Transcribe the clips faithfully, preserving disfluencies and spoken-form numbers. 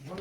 Sumit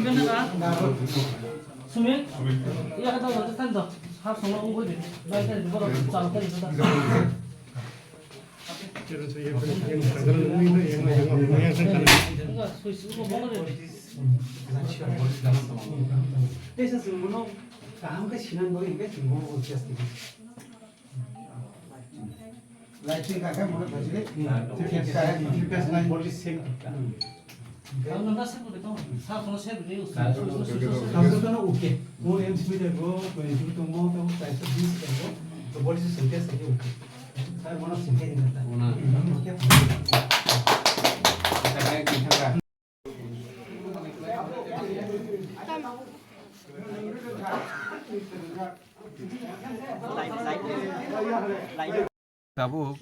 kan na? Sumit? Iya kata lo, kan to. Har sama ungkoi de. Bai kan, borok chal kan. Enggak, sui sui kok bohong de. Tesa sih, mano kaham ke sinan bohong, enggak sih, bohong, enggak sih. Lighting ka khe mone bajile. Three phase line. Body same. Ang nang sa ko de tong. Sa ko se de. Sa ko no uke. Mo M C de go, ko ni tu mo to sa sa dis de go. To body same ke sa ke uke. Sa mo na same ke ni ta. Mo na. Mo ke. Sa ke ki thang ka. Tabuk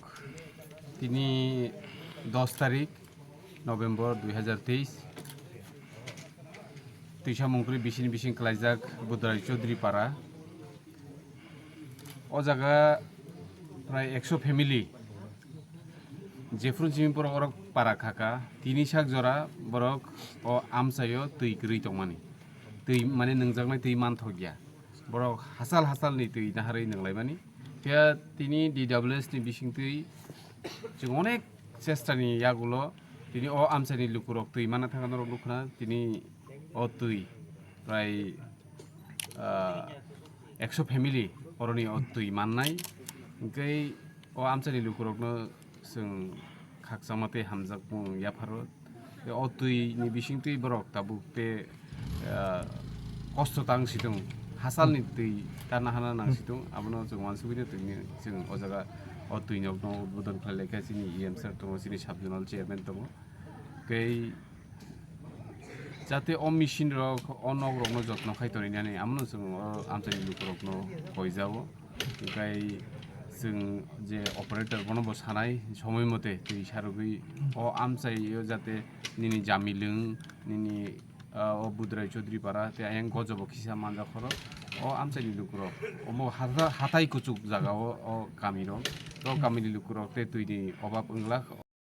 tini dos tarik November dui hazar teis, Twisa Mungkri bisini bising kalaijak Budrai Chaudhary Para. O jaga prai ekso family, jephru simi borok orok para khaka, tini sak jora borok o amchaio twi kwrwi tongmani, twi mane nwngjaknai twi manthokya, borok hachal hachalni twi naharwi nwnglaimani. Phiya tini D W S ni bisingtwi chwng onek chestani yagulo tini o amchaini lukurok twi manna thangkha norok nukhuna, tini o twi prai ah, ekso family oroni o twi mannai. Hwnkhe o amchaini lukurokno chwng khakchangma tei hamjakmung yapharo. Tei o twi ni bisingtwi borok tabuk tei, ah, kosto tang situng, hachalni twi ta nahana nang situng, abono chwng uansugwi twi chwng o jaga o twi nokno udbodon khlai laikha chini E M sir tongo, chini sub zonal chairman tongo. Tei jate o machine rok, o nok rokno jotno khai tonwi nani, amono chwng o amchaini lukurokno koijao. Hwnkhe chwng je operator bono bo sanai somoi mote twi sarogwi o amchaio jate nini jami lwng, nini, ah, o Budrai Chaudhary Para tei ayang gojobo kisa manjak khoro o amchaini lukurok. Omo hata-, hatai kuchuk jagao o kamirok, o kamini lukurok tei twini obab wnglak.